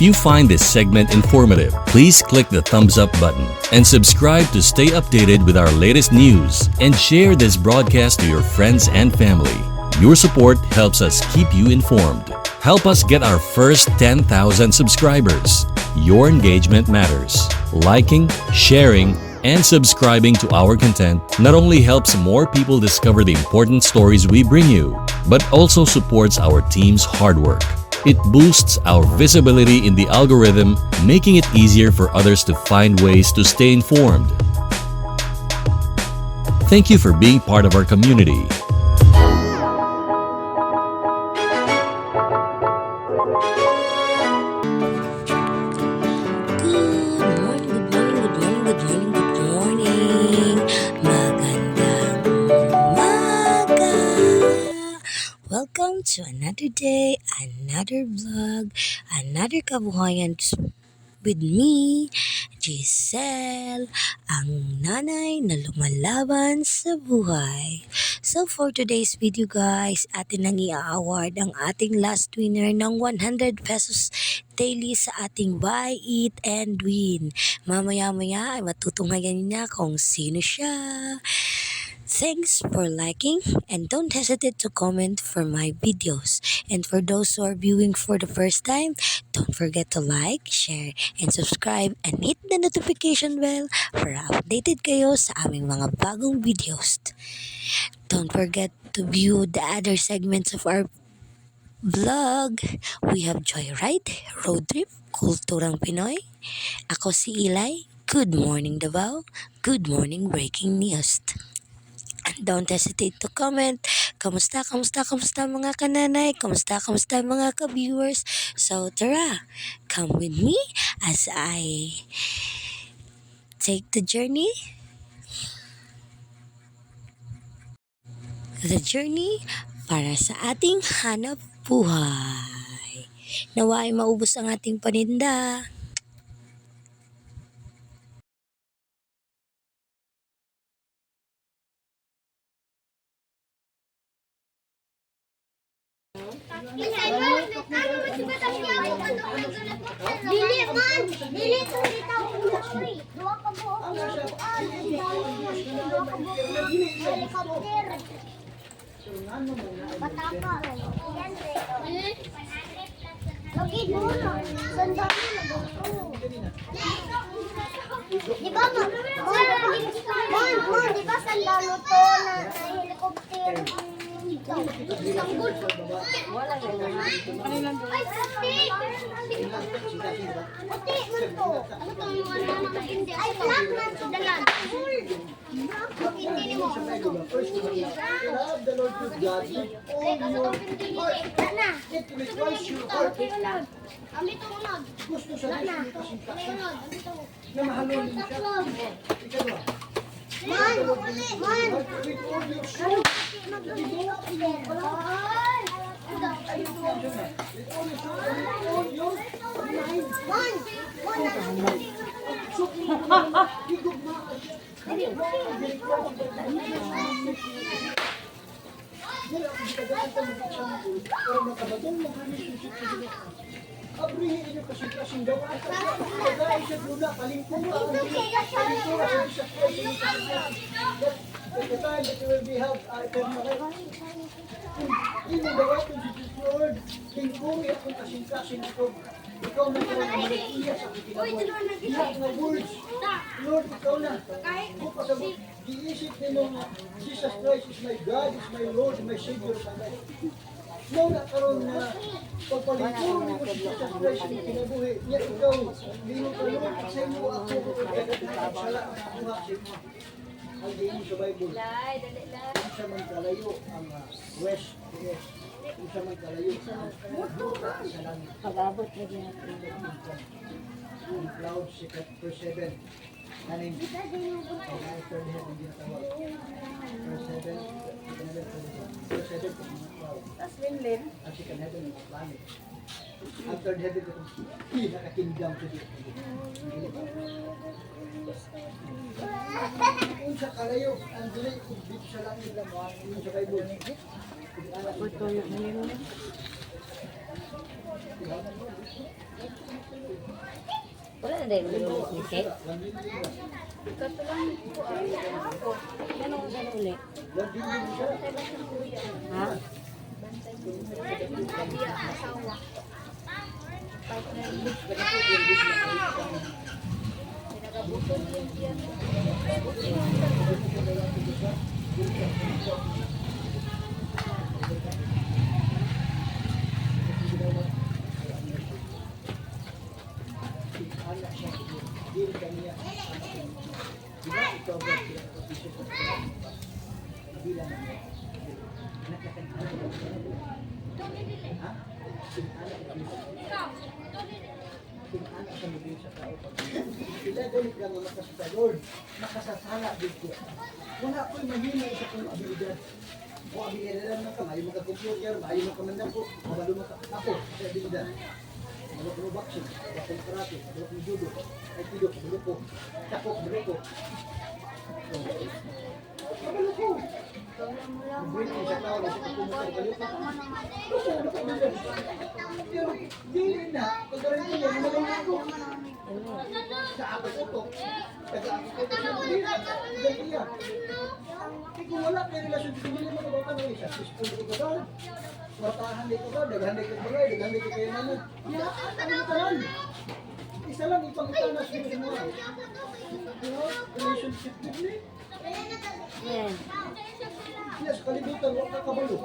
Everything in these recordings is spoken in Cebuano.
If you find this segment informative, please click the thumbs up button and subscribe to stay updated with our latest news and share this broadcast to your friends and family. Your support helps us keep you informed. Help us get our first 10,000 subscribers. Your engagement matters. Liking, sharing, and subscribing to our content not only helps more people discover the important stories we bring you, but also supports our team's hard work. It boosts our visibility in the algorithm, making it easier for others to find ways to stay informed. Thank you for being part of our community. Good morning, good morning, good morning, good morning, good morning. Magandang umaga. Welcome to another day, another vlog, another kabuhayan with me, Giselle, ang nanay na lumalaban sa buhay. So for today's video, guys, atin nang i-award ang ating last winner ng ₱100 daily sa ating Buy, Eat, and Win. Mamaya-maya ay matutunghayan niya kung sino siya. Thanks for liking and don't hesitate to comment for my videos. And for those who are viewing for the first time, don't forget to like, share, and subscribe and hit the notification bell para updated kayo sa aming mga bagong videos. Don't forget to view the other segments of our vlog. We have Joyride, Road Trip, Kulturang Pinoy. Ako si Eli. Good morning, Davao. Good morning, breaking news. And don't hesitate to comment. Kamusta, kamusta, kamusta, mga kananay? Kamusta, kamusta, mga ka-viewers? So tara, come with me as I take the journey. The journey para sa ating hanap buhay. Nawa ay maubos ang ating paninda. Dili man, dili to bitaw. Uy, duha ka buok na kuan. Duha ka buok na helicopter. Bataka. Lagi mo na. Sandali na to. Di ba ma? Man, man, di ba sandalo to na helicopter? Sanggol. Ay, puti! Puti man to. Ano to yung ano na hindi? Ay, black man to. Dalan. Hindi mo. Love the Lord your God with all your heart. Na. It requires your heart. Ambito unod. Gusto sa Na. Diyos yung kasing-kasing Unod. Ambito. na mahalon mo siya. Ikalawa, Man, man. with all your soul. Ay. With all your soul and with all your mind. Man, man. So, higugma ka siya. Dili ako gitagaan ng example para makabadong ng relationship sa Ginoo. Abrihin inyo kasing-kasing daw at pagkain sa luna, kalingkura ang Diyos. Kalingkura sa Jesus Christ. Inyo kasing-kasing. That at the time that you will be helped, eternal life. Kung imo dawaton si Jesus, Lord, lingkuri akong kasing-kasing ito. Ikaw na ikaw na manag-iya sa akong kinabuhi. Diha nga words, Lord, ikaw na. Kung pasabot, giisip nimo nga Jesus Christ is my God, is my Lord, my Savior sa life. Mao na karon na pagpalingkuro nimo si Jesus Christ sa imong kinabuhi, niya ikaw, nimo ka Lord, sa imo ako, kay sala ang nakuha sa imo. Ang giingon sa Bible, unsa man kalayo ang west to east, unsa man kalayo ang yuta sa langit. Pag-abot na din. Ang clouds, verse 7, kaning ang third heaven ginatawag. Verse 7, second heaven, third heaven. Verse 7, ang mga cloud. Ang second heaven, mga planet. Ang third heaven, itong pinaka-kingdom sa Diyos. Dili ba? Unsa kalayo ang dili kung dito sa langit lang mo ang sa Bible. Kung anak sa Wala na dahil ulit ni. Ano ko siya uli? Ha? Sila ganit lang ang makasita, Lord, makasasala dito. Wala ko'y mahina sa kong abilidad. O abilidad lang ka, maayo maka-computer, maayo makamandan ko, kabalo maka ako sa abilidad. Kabalo ko boxing, kabalo ko karate, kabalo ko judo, aikido, kabalo ko, tako, kabalo ko. So, kabalo ko. Nag-break ko sa tao, nasa kukumutang kabalo ko. Basta ano ka abilidad. Pero, dili na, pagkaroon ko yan, magaling ko sa ako utok, taga ako utok, hindi na, ganyan. Eh kung wala kay relasyon sa pamilya mo, baka na isa, successful ko ba? Kwartahan di ko ba? Daghan di ko ba? Daghan di ko kayo naman. Ya, ano tanan? Isa lang ipangitanas mo sa mga. Diba? Relationship din eh. Yan. Yes, kalibutan, wag ka kabalo.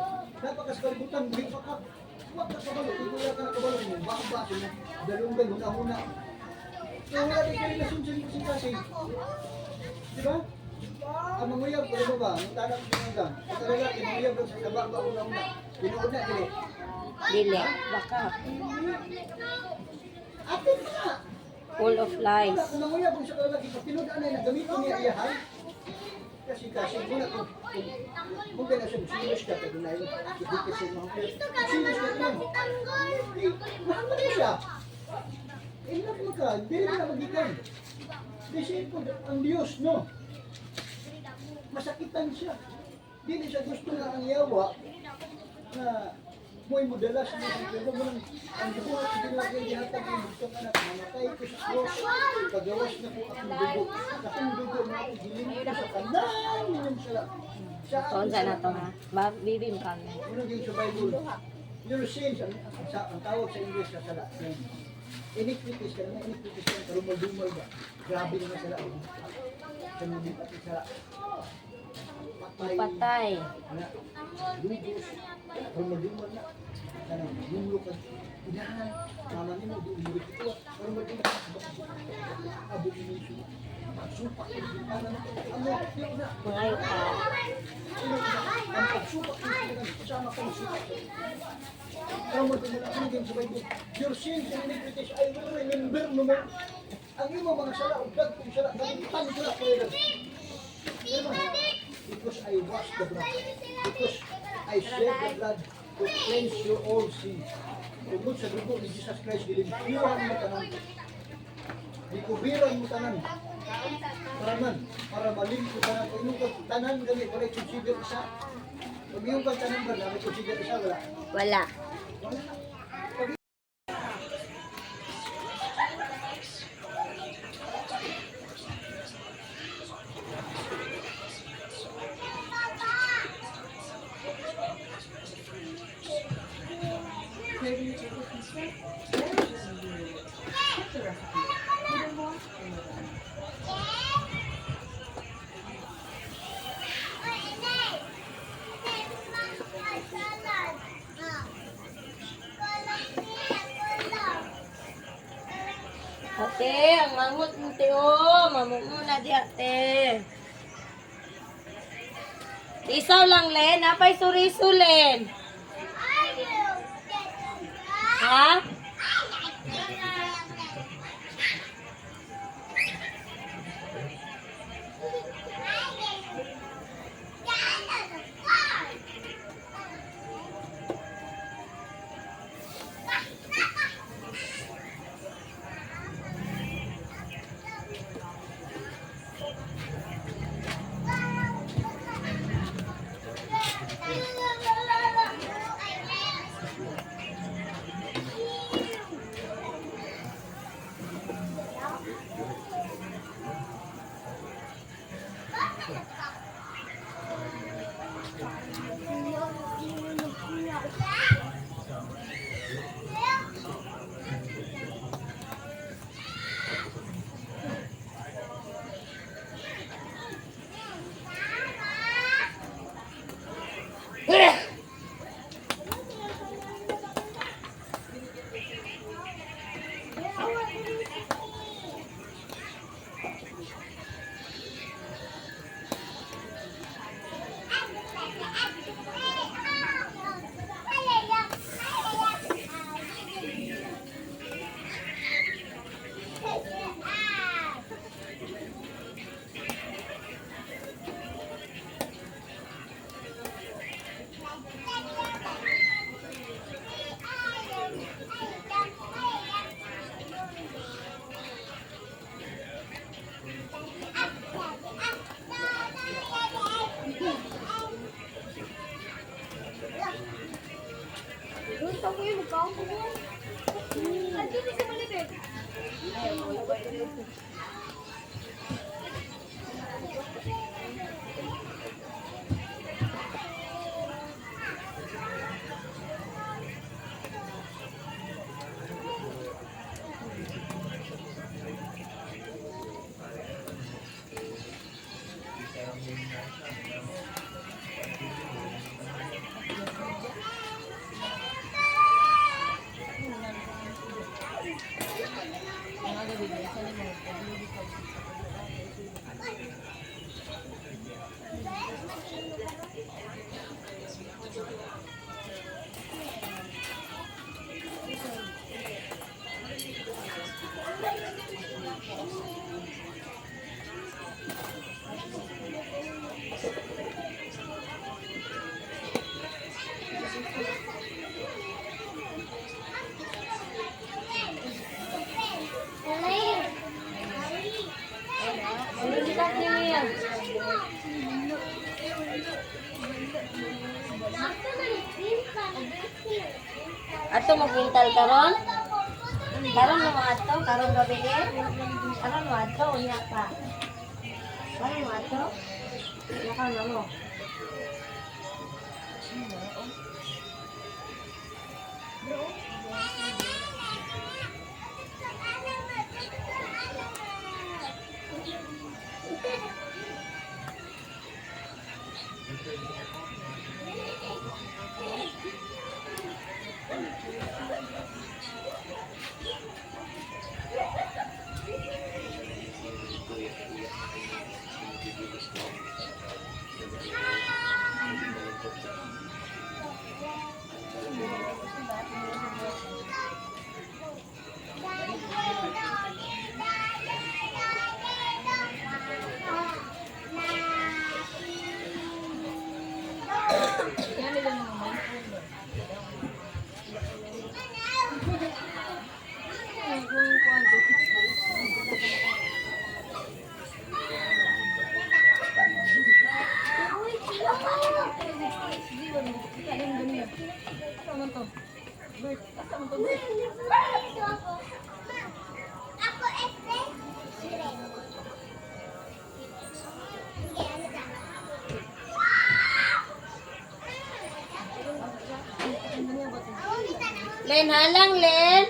Napakas kalibutan, di pa ka. Wag ka kabalo, kung wala ka nakabalo mo, baka ba mo, dalunggan, huna-huna. Kaya wala din kayo relasyon sa kasing-kasing. Di ba? Ang manguyab, ano ba? Ang tanang sinanggang. Ang talaga, kinuyab lang sa saba ba una-una. Tinuod na, dili. Dili. Baka. Atin na! Full of lies. Wala, kung manguyab kung sa kalalaki, pag tinuod na gamitin niya iyahan. Kasi kasi, muna kung kaya siya, serious ka, kaya na yun, hindi kasi mga serious ka naman. Eh, mahal mo na siya. In love mo ka, hindi rin na magikan. Di simple, ang Diyos, no? Masakitan siya. Hindi siya gusto na ang yawa na mo'y modalas mo ang pero mo nang ang buhat sa ginawa gihatag ang bugtong anak mamatay ko sa cross pagawas na po akong dugo, akong dugo na ako giling ko sa tanan ninyong sala sa Taon akong sa na sala. to ha? Ba, baby mo kami. Ano yung sa Bible? Your sins, ang tawag sa English sa sala, sin. Iniquities, kaya nga iniquities yan, karumal-dumal ba? Grabe naman sala. Sa mga pati sala. Patay. Patay. Na, lubos, karumal-dumal na. Kanang yumlo ka, inahan, mama nimo, di umuwi ito. Karumal-dumal, abomination. Pagsupak, ano, ano, na. Mangayo ka. Ang pagsupak ng kasama ko magsupak. Tama ko muna ang sa Bible. Your sins and iniquities, I will remember no more. Ang iyong mga sala, ug dagkong sala, kalimutan ko na forever. Diba? Because I washed the blood. Because I shed the blood to cleanse your all sins. Tungod sa dugo ni Jesus Christ, gilimpyuhan mo tanan. Gikubiran mo tanan. Para man, para malimpo tanan. Kung iyong kag tanan gani, wala consider isa. Kung iyong kag tanan ba, wala consider isa, wala. Wala. Wala. Ate, ang mangot mo te oh. Mamot mo na di ate. Isaw lang Len, napay suriso Len. Ha? Ato magwintal karon? Karon mo ato, karon gabi eh. Karon mo ato, unya pa. Karon mo ato. Unya na mo. Ako, este. Len, halang, Len.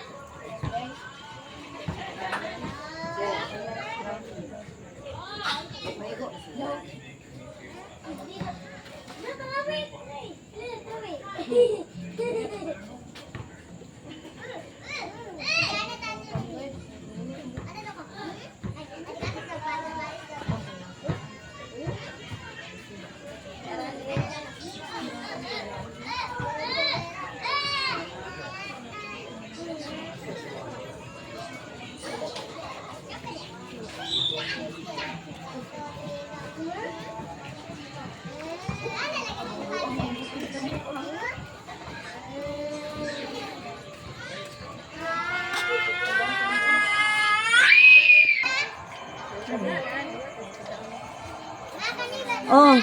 Oh.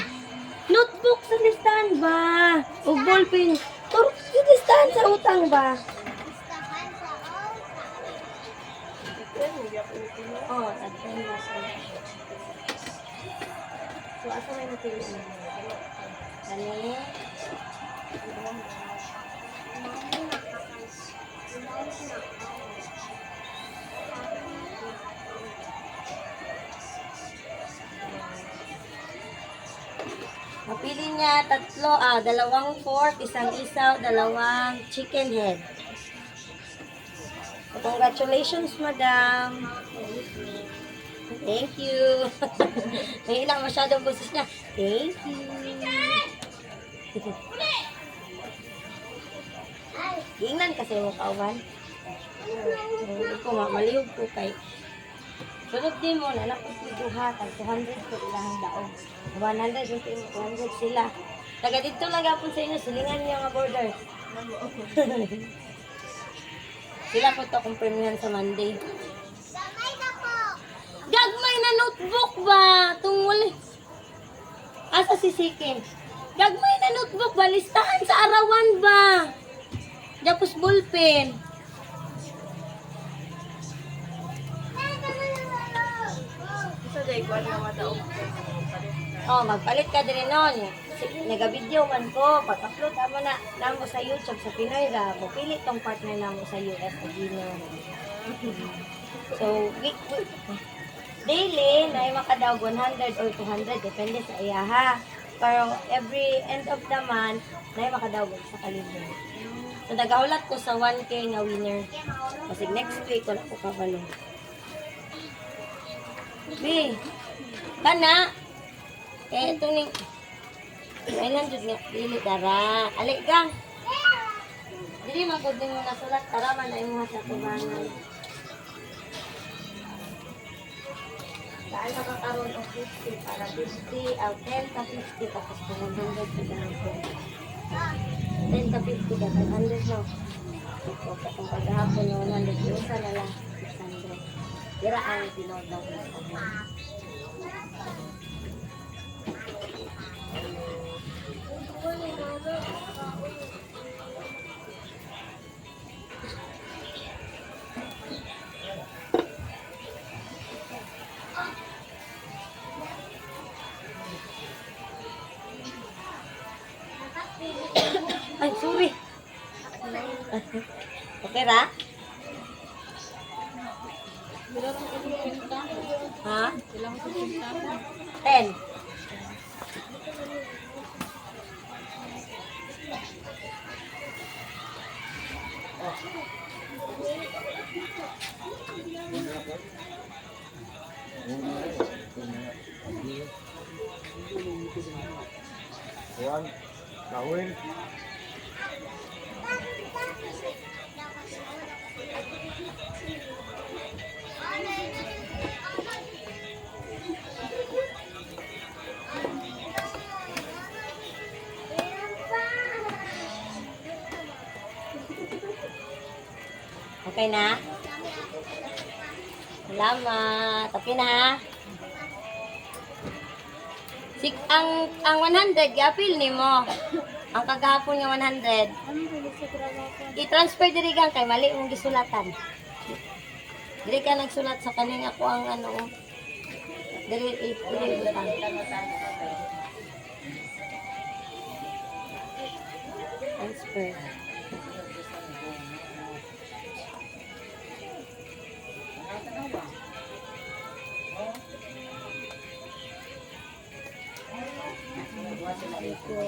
Notebook sa listahan ba? O ballpen. Turok sa listahan sa utang ba? Oh, tagtan mo sa. So, asa may napili mo? Ano? Napili niya tatlo, dalawang pork, isang isaw, dalawang chicken head. So, congratulations, madam. Thank you. Mahina masyadong boses niya. Thank you. Giingnan kasi mo kauban. Hindi ko malihog ko kay Sunod din mo, nanak ko si duha, tag 200 ko ilang daog. 100 yung imo, 200 sila. Taga dito lang gapon sa inyo, silingan niyo nga border. Sila po to kumpirmihan sa Monday. Gagmay na notebook ba? Tungwal. Asa si Sikin? Gagmay na notebook ba? Listahan sa arawan ba? Tapos ballpen. Oh, magpalit ka diri nun. Naga-video man ko, pag-upload amo na namo sa YouTube sa Pinoy ra, mopili tong partner namo sa US Agino. So, week, week, daily na makadaog 100 or 200 depende sa iya ha. Pero every end of the month na makadaog og sa kalibo. So nagahulat ko sa 1K nga winner. Kasi next week wala ko kabalo. B. Kana. Eh, ito ning ay lang jud nga dili dara. Ali gang. Dili magud nimo nasulat tara man na imuha sa tubangan. Saan makakaroon og 50 para 50 aw 10 ta 50 tapos kung 100 ka gahapon. 10 ta 50 ka 500 no. O katong paghapon no 100 usa na lang 600. Dira ang tinuod daw ko sa Ay, sorry. Okay ra? Ha? 10. Juan, Kawin. Okay na? Salamat. Okay na ha? Sik ang 100 giapil nimo. Ang kagahapon nga 100. I-transfer diri kang kay mali mong gisulatan. Diri ka nagsulat sa kaning ako ang ano. Oh. Diri diri butang. Transfer. Ito.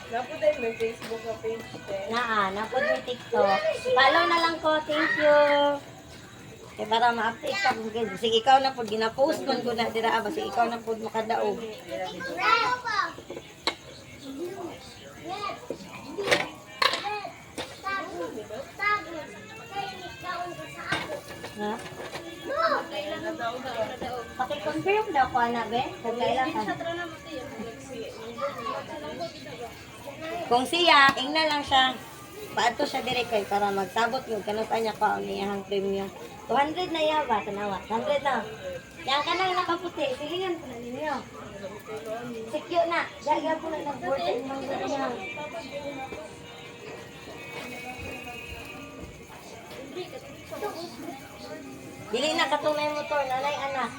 Napunta may Facebook na page te. Naa, napod may TikTok. Follow na lang ko. Thank you. Kaya para ma-update ka kung ganyan. Sige, ikaw na po. Gina-post man ko na dira. Ah, basta ikaw na po makadaog. Ha? Paki-confirm daw ko, ana, be. Kagkailan ka. Kung siya, ingna lang siya. Paadto siya dire kay para magsabot yung kanusa niya ko ang iyang premium. 200 na iya ba? Tanawa. 100 na. Yang kanang nakaputi, silingan po na ninyo. Secure na. Jaga po na nag-board ang mga niya. Dili na katong may motor, nanay anak.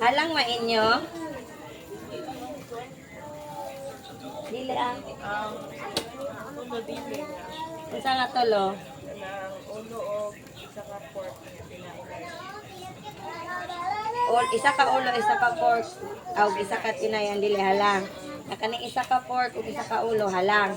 Halang mainyo? Dili ah. Ang ulo dili na. Unsa nga tulo? Ang ulo og isa ka pork nga tinailay. Ol, isa ka ulo, isa ka pork, aw isa ka tinay ang dili halang. Na kaning isa ka pork ug isa ka ulo halang.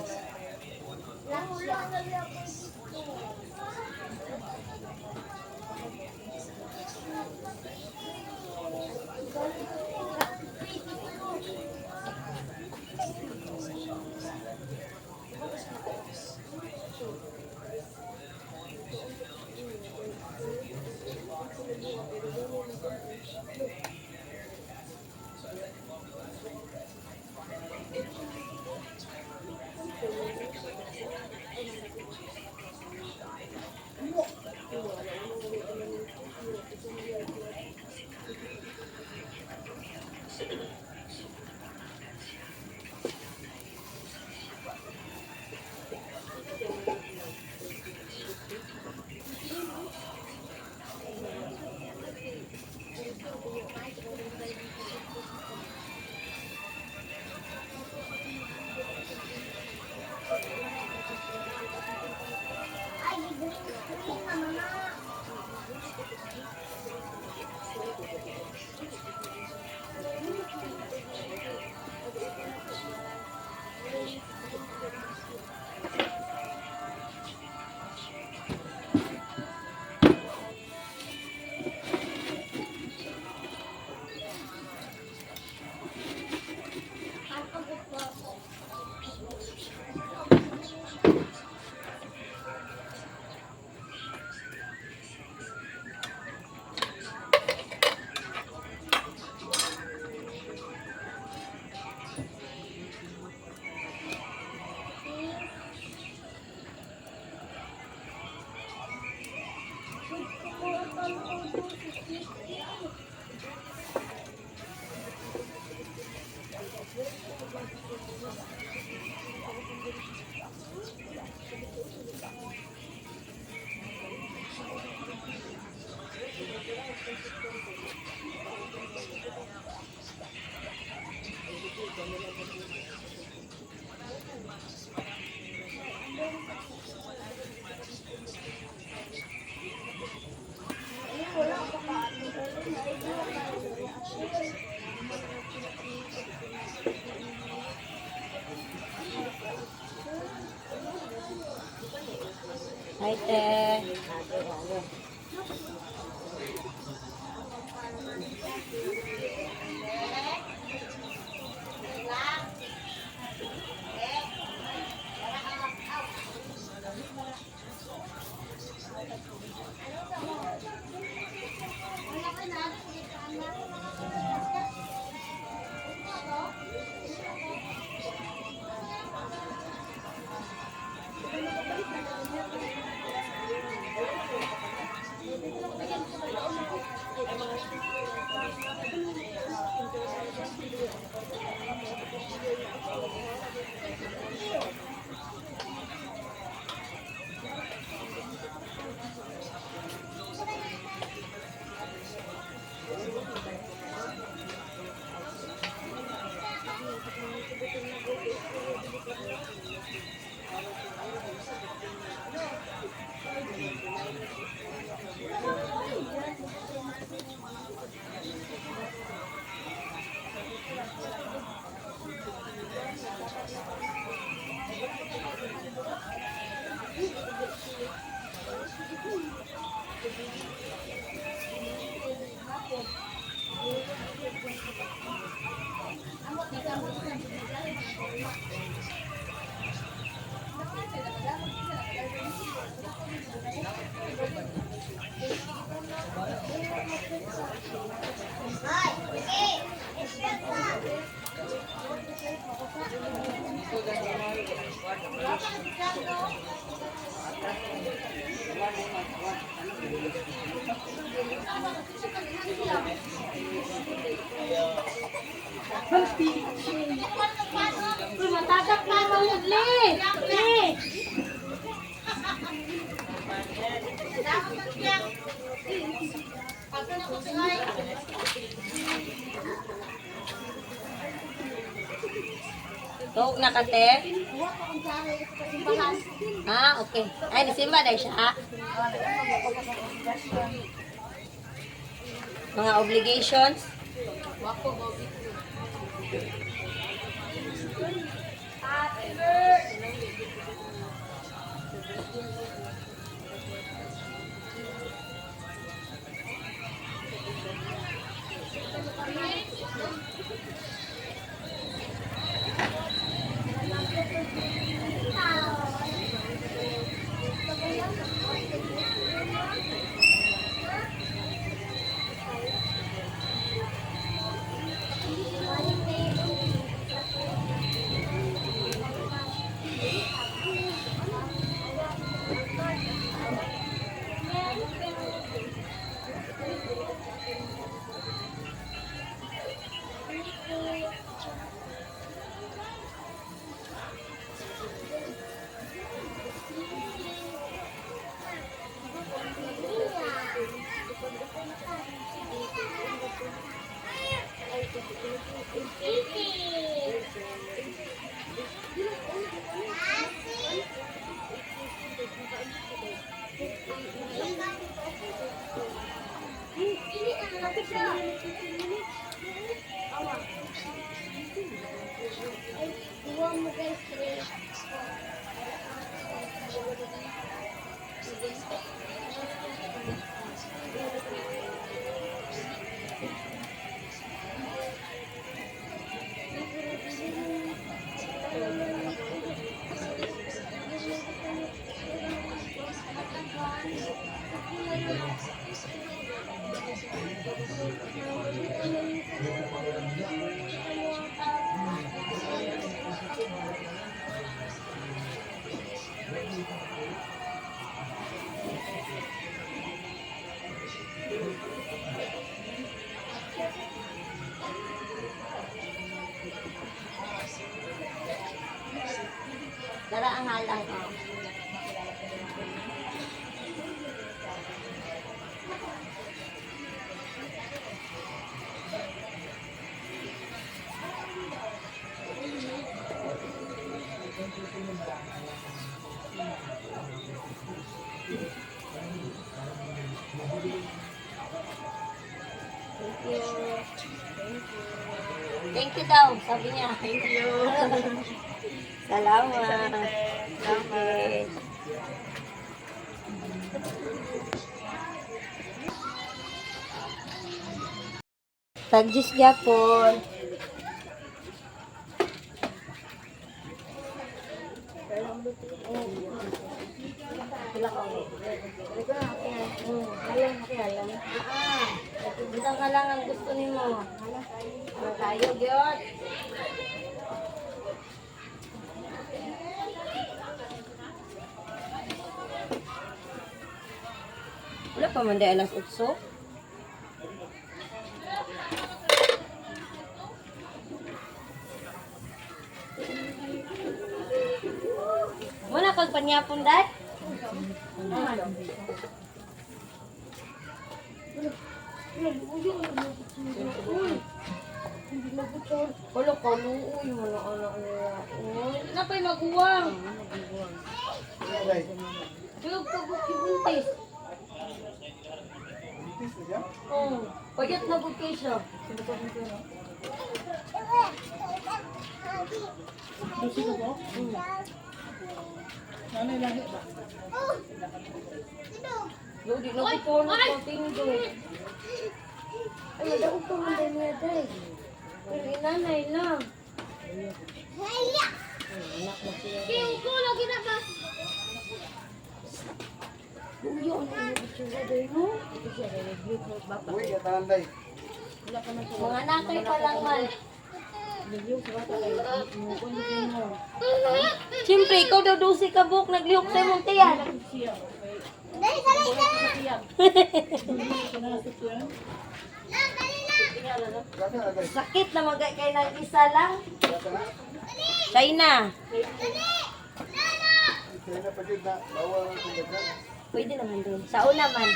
Ay, green screen na mama. Hi, te. Uy, matagak na ang uli. Li. Tuog na ka, te? Ah, okay. Ay, nisimba na siya. Ah. Mga obligations? Dara ang halang, oh. Thank you. Thank you daw, sabi niya. Thank you. Salamat. Okay. Tagjis gyapon. Pila ka ulit. Ah, butang ka lang ang gusto nimo. Ano tayo, gyud? Wala pa man di alas 8. Muna kag panyapon dai. Wala ka luoy mo na anak nila. Uy, napay maguwang. Tulog ka buntis. Oo. Payat na gud kay siya. Nanay lahi ba? Di na ko po na tindo. Ay, madaog pa man din niya, day. Pero inanay lang. Haya! Kaya ko lagi na ba? Uyo, ano yung itsura day, no? Uy, katahan day. Mga nakay pa lang man. Siyempre, ikaw daw 12 ka buhok, naglihok sa imong tiyan. Dali, dali, dali! Lang, dali lang! Gasa na day. Sakit na magay kay ng isa lang. Gasa na. China. Dali! Lala! Kaya na pa jud na bawal ang tungod. Pwede naman din. Sa una man.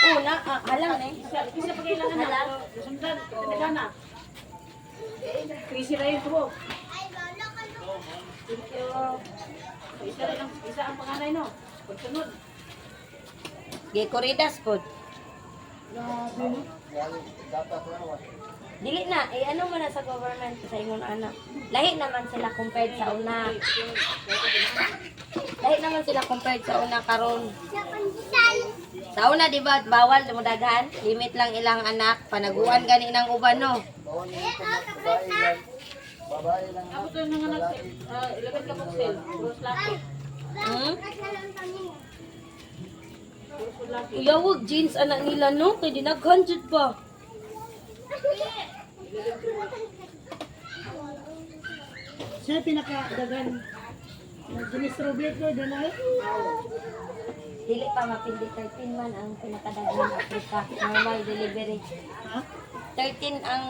Una, ah, halang eh. Isa pa kailangan na. Halang. Sundan, tanaga na. Krisi na yun po. Ay, wala ka na. Thank you. Isa lang, isa ang panganay no. Pagsunod. Gekoridas pod. Grabe, gatas na wa. Dili na, eh ano man na sa government sa ingon anak. Lahi naman sila compared sa una. Lahi naman sila compared sa una karon. Sa pandesal. Sa una, di ba, bawal dumudaghan? Limit lang ilang anak. Panaguan gani ng uban, no? Bawal na ito babae lang. Babae lang. Ako to nang anak, 11 ka boxel. Puros laki. Hmm? Brush na lang kami. Puros laki. Uyawag jeans anak nila, no? Kay dinaghan jud pa. Siya pinakadagan. Guinness Robert ko, doon ay. Dili pa mapindi 13 man ang pinakadaghan Africa. Normal delivery. Ha? 13 ang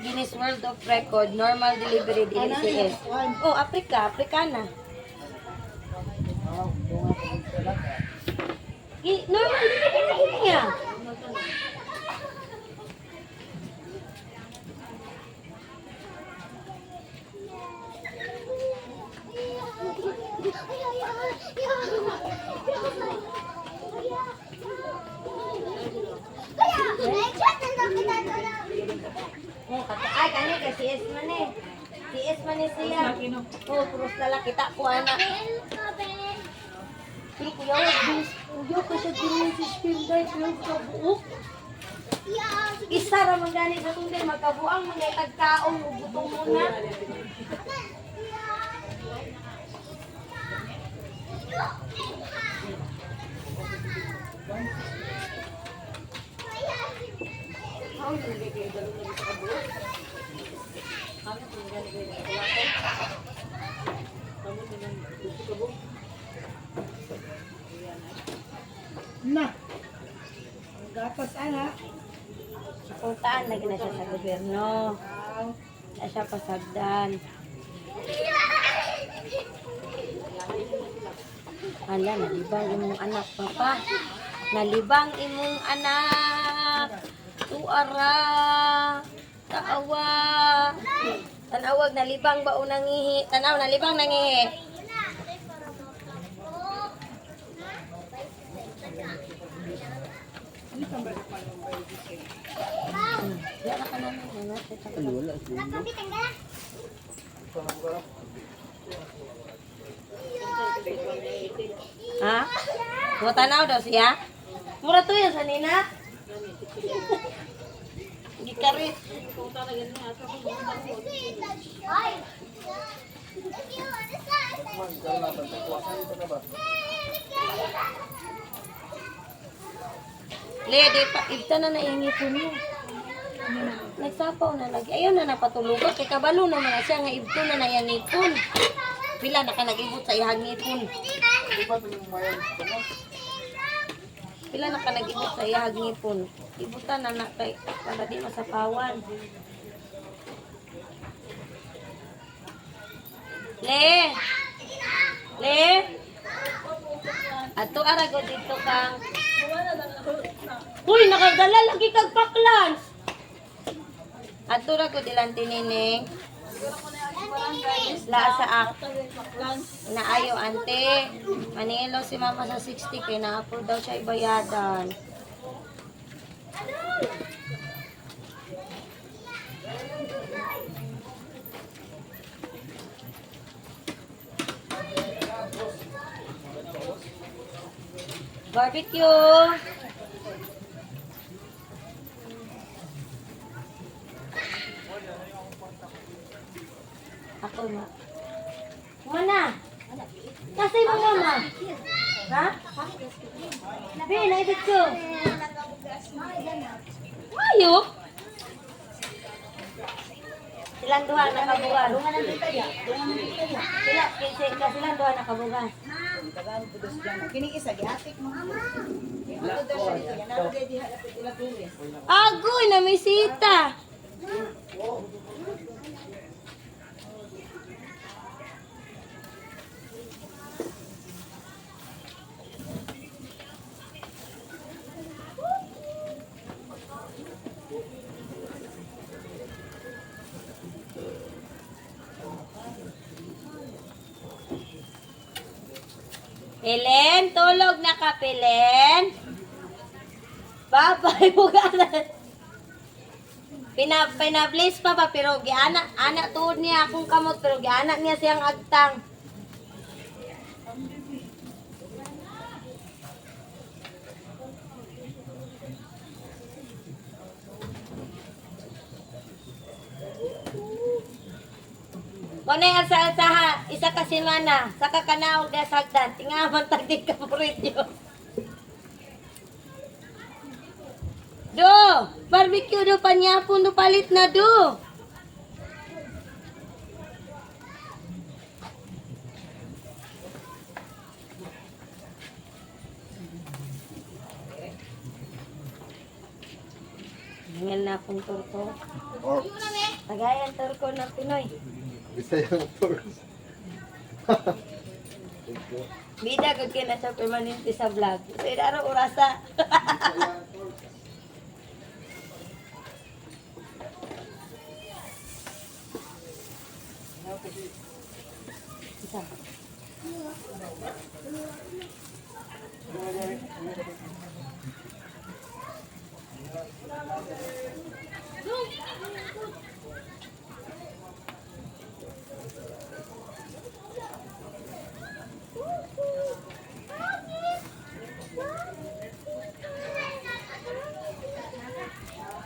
Guinness World of Record, normal delivery dili CS. Oh, Africa, Africana. Ah, dunga sa lata. Normal delivery niya. Oh, kata ay kani kay CS man eh. CS man eh siya. Oh, puros lalaki kita ko ana. Pero kuya, wag jeans. Kuya ka siya jeans si sperm guys, kuya ka buok. Isa ra man gani sa tungday magkabuang mga tagkaon ug gutom mo na. Na. Ang gatas, ana. Suportaan lagi na siya sa gobyerno. Na siya pasagdan. Hala, nalibang imong anak, papa. Nalibang imong anak. Tuara. Taawa. Tanawag, nalibang ba o nangihi? Tanaw, nalibang nangihi. Wala ka naman, ano? Ha? Mo tanaw daw siya? Mura to yan sa nina. Gikarit. Ay! Man, ikaw na ba? Kuwasan ito na ba? Lea, di pa, ibta na naingipon mo. Nagsapaw na lagi. Ayaw na napatulugan. Kay kabalo naman na siya nga ibto na nayangipon. Pila na ka nag-ibot sa ihang ngipon. Di ba ito yung mayan? Tama? Pila na ka nag-ibot sa ihang ngipon. Ibutan na na kay para di masapawan. Le! Le! Ato arago dito kang. Uy, nakadala lagi kag paklans. Ato ra ko dilang tinining. La sa ak. Naayo ante. Manilo si mama sa 60 kay na-approve daw siya ibayadan. Barbecue. Ako na. Mana? Kasi mo mama. Ha? Be, naibig ko. Mayo. Silang duha nakabugas. Sila, kasi silang duha nakabugas. Kini isa giatik mo. Agoy, namisita. Helen, tulog na ka, Helen. Babay, bugalan. Pina-bless pa ba pero giana ana tuod niya akong kamot pero giana niya siyang agtang. Kunay ang sa ha, isa ka semana, saka ka na og dasagdan, tingaman tagdi ka purityo. Do, barbecue do panyapon do palit na do. Hingal na akong turko. Tagayan turko ng Pinoy. Bisayang tours. Bida gud kay na siya permanente sa vlog. So inaro orasa. Isa.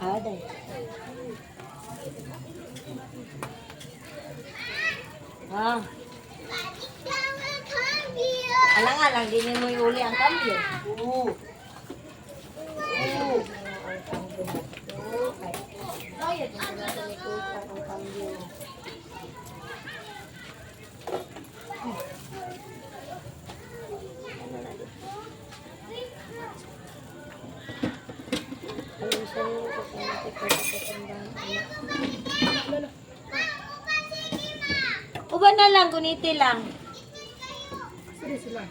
Ah, day. Ah. Alang alang di mo iuli ang kambyo. Oo. Oo. Ang kambyo. Kaya din sila sa ang kambyo. Ano siya nyo ko sa Uban na lang, guniti lang. Sige sila.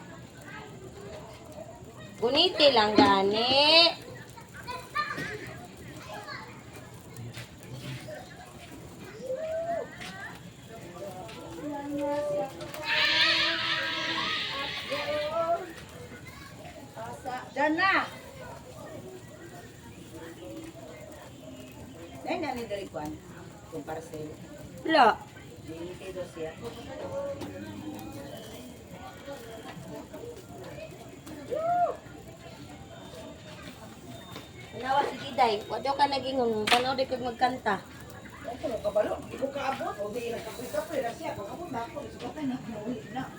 Guniti lang gani. Diyan na. Dahil na ni diri kwan. Kung parcel. Wala. Dili do siya. Nawa si Diday, wa daw ka nagingon, tanaw di kag magkanta. Ay ko kabalo, di ko kaabot o di nagkapoy-kapoy ra siya. Pag abot na ako, sugatan na uli na.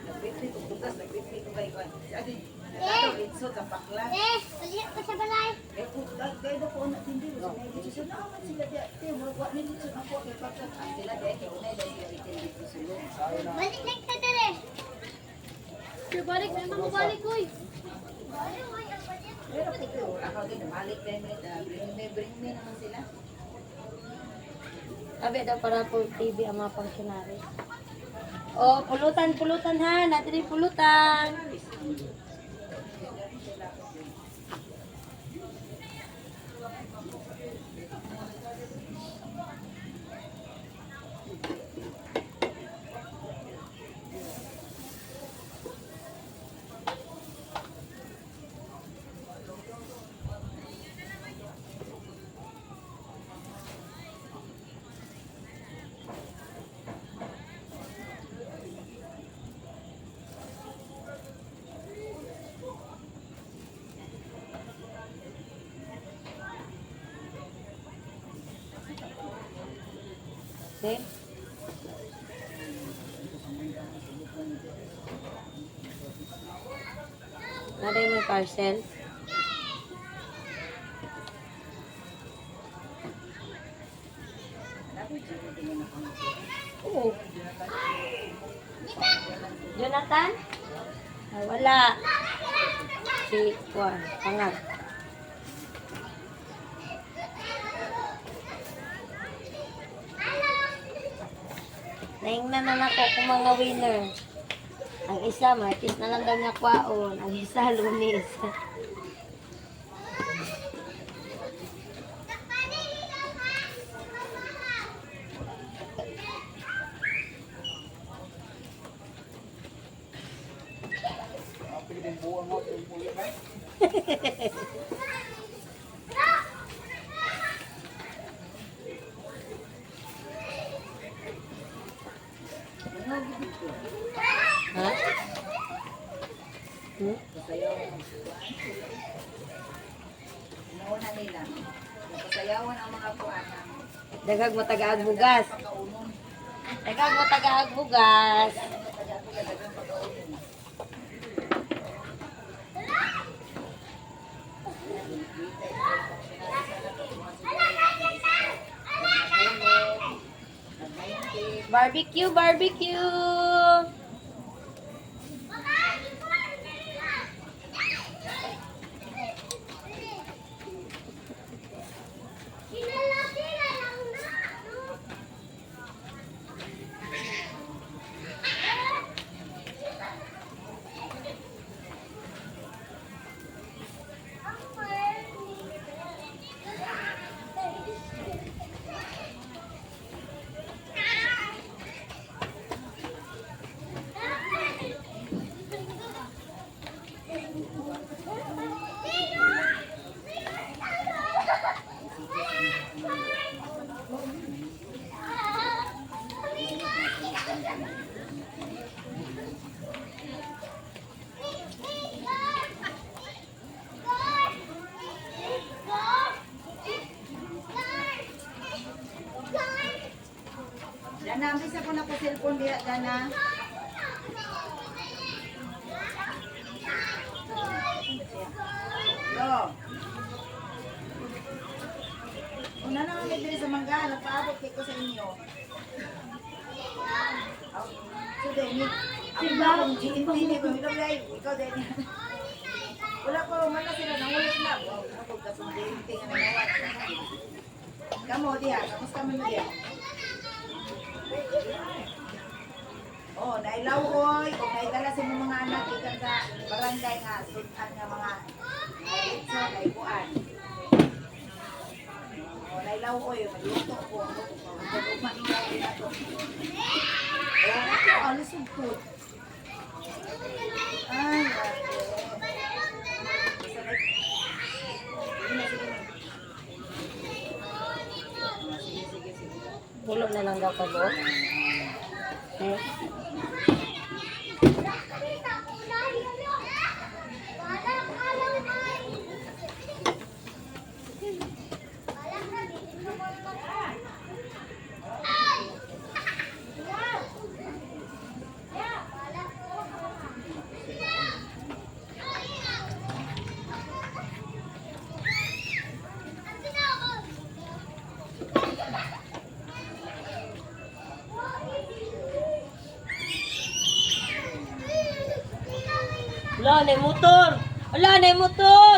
Nagbitbit og bugas, nagbitbit og kay kwan. Si adi, natataw litso sa pakla. Eh, balik pa sa balay. Eh, kung kay daw ko na tindi, sa may litso sa naaman sila di. Te, murag wa ni litso ako kay pakla. Ah, sila di kay unay dai sila itindi dito sulod. Balik na ka dere. Balik na mo balik oy. Pero kung ako din balik din bring me naman sila. Sabi daw para po TV ang mga funksyonary. Oh, pulutan, pulutan ha. Natin yung pulutan. Okay? Naday mo yung parcel? Oo. Jonathan? Ay, wala. Si Juan, pangag. Naingnan na nako kung mga winner. Ang isa, Martes na lang daw niya kwaon. Ang isa, Lunes. Ha? Hmm? Nauna nila. Napasayawan ang mga kuan. Dagag mo tagaag bugas. Pagkaunon. Dagag mo tagaag bugas. Barbecue, barbecue! Sila lang na. No? Dana, bisa ko na ko cellphone diha, Dana. Yo. Una na kami diri sa mangga, nagpaabot kay ko sa inyo. Aw, So dahil ni, ako na akong GMT ni, kung ikaw dahil, ikaw dahil. Wala pa, man na sila, nangulit na. Wow, ako kasong GMT nga nangawat. Kamo diha, kamusta man mo diha? Oh, nailaw oy, kung naidala sa imong mga anak ikan sa barangay nga sudan nga mga litso kay kuan. Oh, nailaw oy, magluto ko. Pag ugma ilaw ato. Oh, ako alis og food. Ay, ate. Basta Sige na, sige na. Sige, sige, sige. Tulog na lang daw ka, Bo. Eh? Wala na yung motor! Wala na yung motor!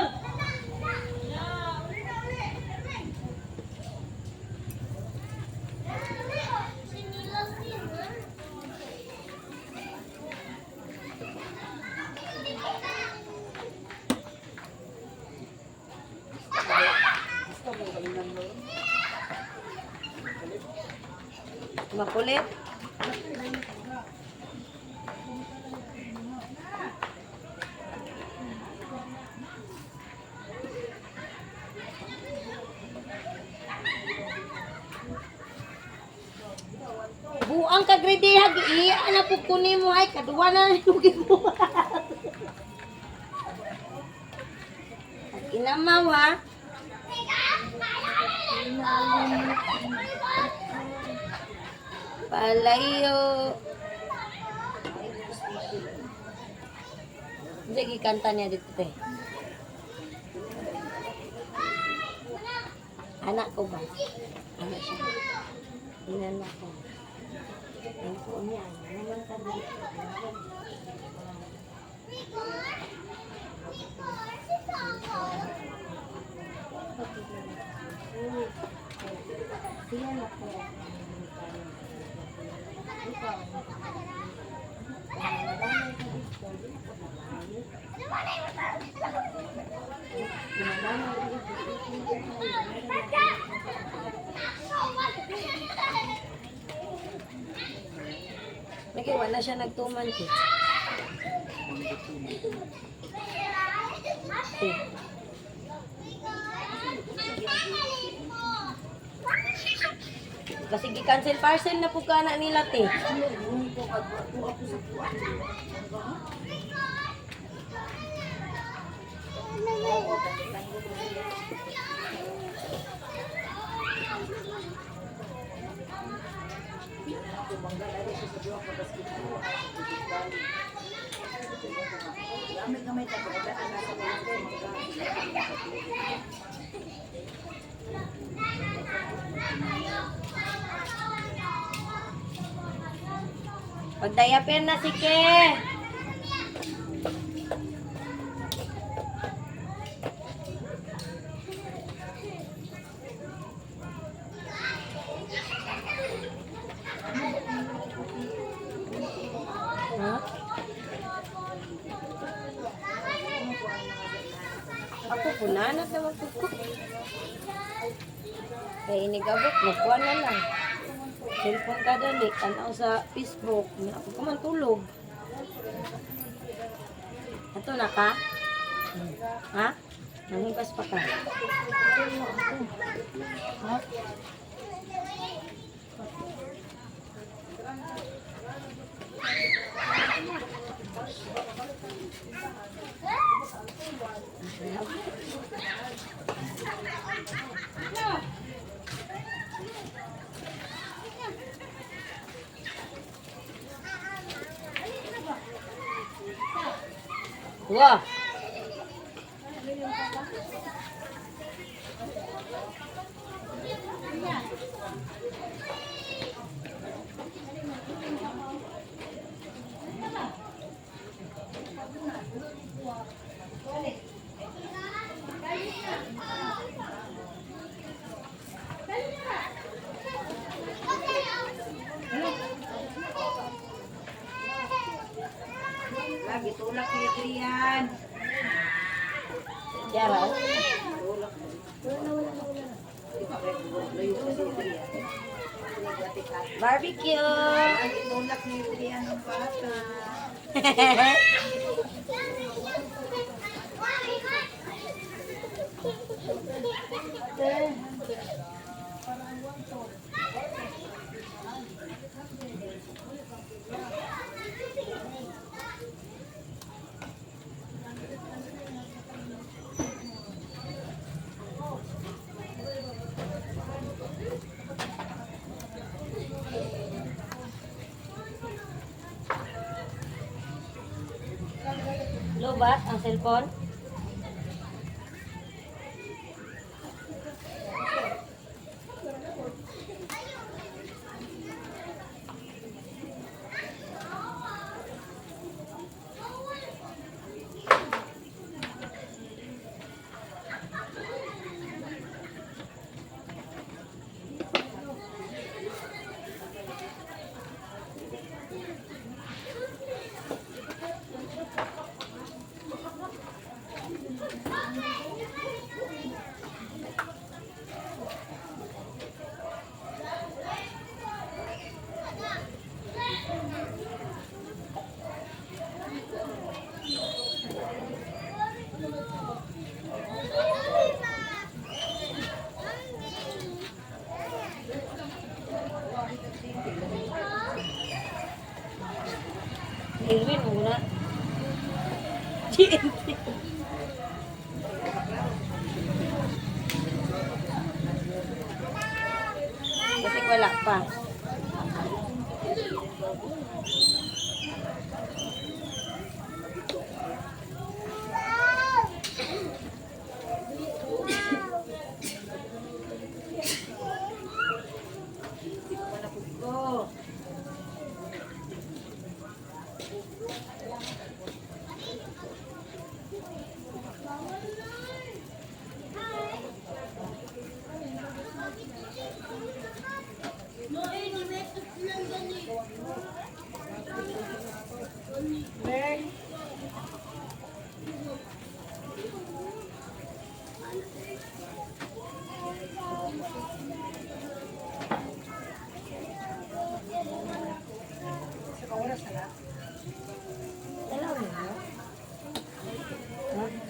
Makulit. Buang ka grade hag iya na po kunin mo ay kaduwa na yung gibuhat. Inamaw ha. Palayo. Hindi, gikanta niya dito, te. Anak ko ba? Anak siya. Inanak ko. Ang ko niya, ano naman ka dito. Siya na ko. Lagi, wala siya nagtuman eh. Eh. Kasi gi-cancel parcel na po ka na nila, te. Gamay-gamay ta pagdaan na sa mga. Pagdayaper na si Ke. Ha? Ako punanat naman po ko. Kaya inigabot, magkuha na lang. Cellphone ka dali, tanaw sa Facebook. Nga ako ka man tulog. Ato na ka? Ha? Nanghugas pa ka? Ha? Wah! Lagi tulak ni Adrian. Yara. Tulak. Di ba kaya layo pa si Adrian? Barbecue! Lagi tulak ni Adrian ang bata. Lobat ang cellphone? Irwin muna. GMT. Kasi wala pa.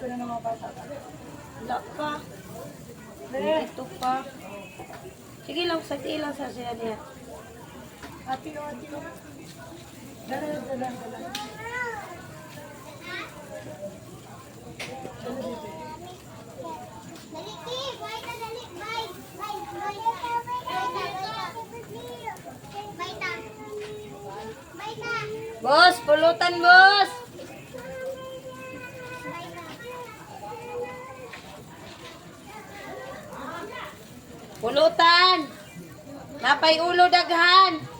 na ng mga bata. Wala pa. Ito pa. Sige lang, sagdi lang sa siya niya. Ate, oh, ate, oh. Dala, dala, dala. Dali, Ki. Bye ta, dali. Bye. Bye. Bye. Bye ta, bye ta. Bye ta. Boss, pulutan, boss! Bye ta. Pulutan! Napay ulo daghan!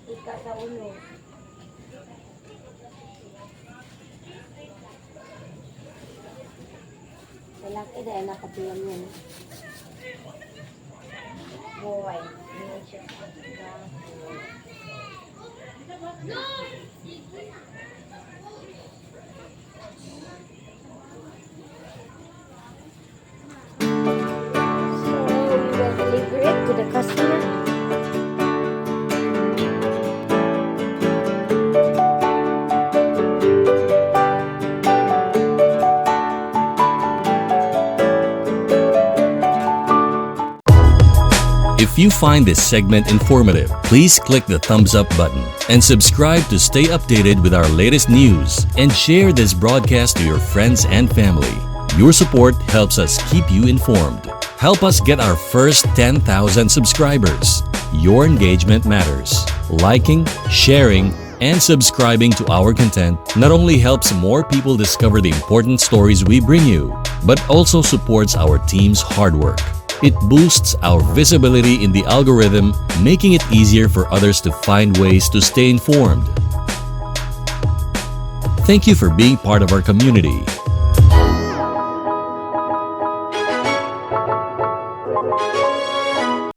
Ika sa ulo. Lalaki dahil nakatiyam yan. Boy. Hindi siya. So, we will deliver it to the customer. If you find this segment informative, please click the thumbs up button and subscribe to stay updated with our latest news and share this broadcast to your friends and family. Your support helps us keep you informed. Help us get our first 10,000 subscribers. Your engagement matters. Liking, sharing, and subscribing to our content not only helps more people discover the important stories we bring you, but also supports our team's hard work. It boosts our visibility in the algorithm, making it easier for others to find ways to stay informed. Thank you for being part of our community.